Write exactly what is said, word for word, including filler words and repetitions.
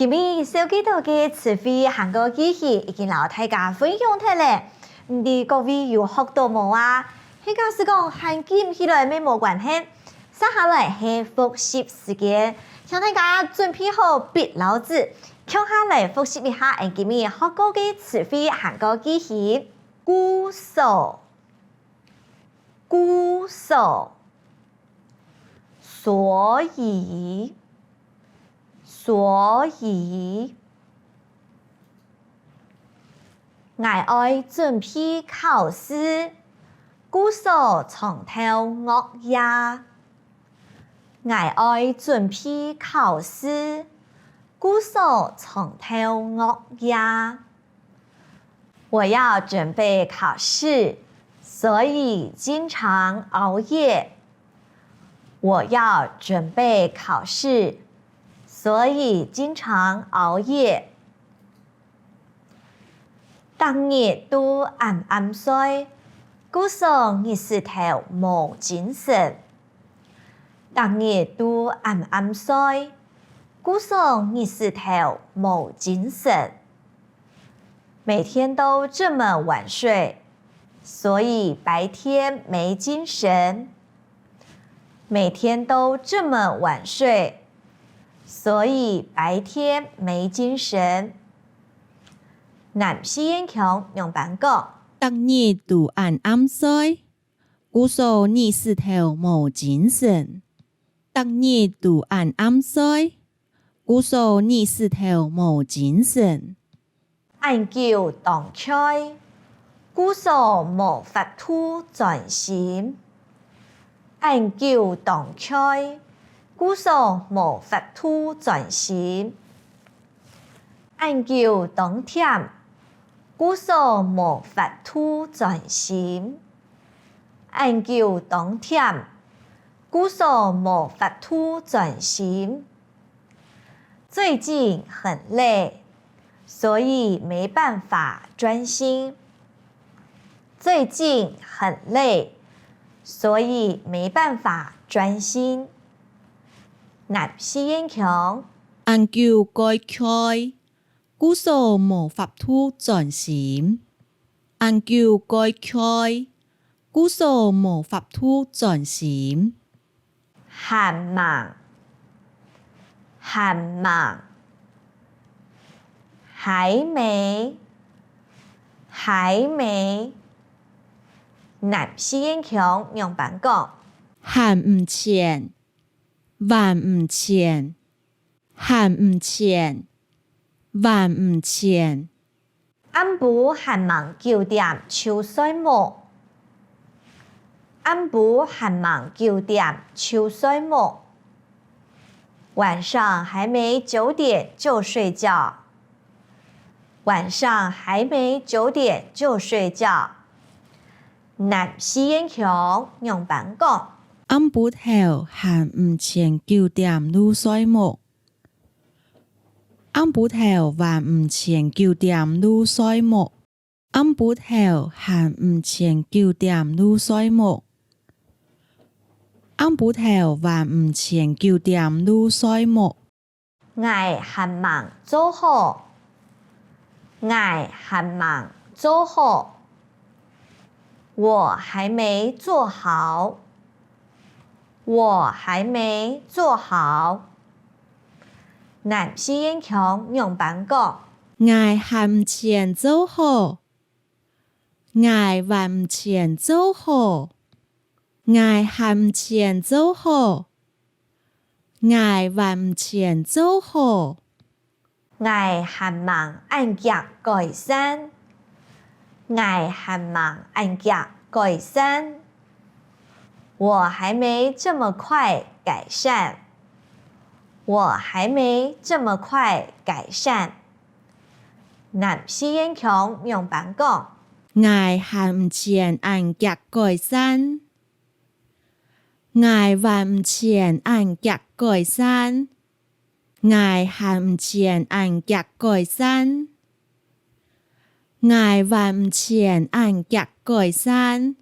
今晡日紹介到个詞彙還過句型已經摎大家分享忒了，毋知各位有學到無啊？係假使講還記毋起來乜無關係，接下來係複習時間，請大家準備好筆摎紙，共下來複習一下𠊎今晡日學過个詞彙還過句型。故所，故所，所以，所以，𠊎愛準備考試，故所長透惡夜。𠊎愛準備考試，故所長透惡夜。 我要準備考試，所以經常熬夜。我要準備考試，所以經常熬夜。逐日都暗暗睡，故所日時頭無精神。逐日都暗暗睡，故所日時頭無精神。 每天都這麼晚睡，所以白天沒精神。每天都這麼晚睡，所以白天沒精神。南四縣腔仰般講？逐日都恁暗睡，故所日時頭無精神。逐日都恁暗睡，故所日時頭無精神。 恁久當𤸁，故所無法度專心。恁久當𤸁，故所無法度專心。恁久當悿，故所無法度專心。恁久當悿，故所無法度專心。 最近很累，所以沒辦法專心。最近很累，所以沒辦法專心。南四縣腔，恁久蓋𤸁，故所無法度專心。恁久蓋𤸁，故所無法度專心。 還吂，還吂。還沒，還沒。南四縣腔仰般講？還毋曾，還毋曾，還毋曾，還毋曾。 暗晡還吂九點就睡目。暗晡還吂九點就睡目。晚上還沒九點就睡覺。晚上還沒九點就睡覺。南四縣腔仰般講？暗晡頭還毋曾九點就睡目。 暗晡頭還毋曾九點就睡目。暗晡頭還毋曾九點就睡目。暗晡頭還毋曾九點就睡目。𠊎還吂做好。𠊎還吂做好。我還沒做好。 我還沒做好。南四縣腔仰般講？𠊎還毋曾做好。𠊎還毋曾做好。𠊎還毋曾做好。𠊎還毋曾做好。 𠊎還吂恁遽改善。𠊎還吂恁遽改善。我還沒這麼快改善。我還沒這麼快改善。南四縣腔仰般講？𠊎還毋曾恁遽改善。𠊎還毋曾恁遽改善。 𠊎還毋曾恁遽改善。𠊎還毋曾恁遽改善。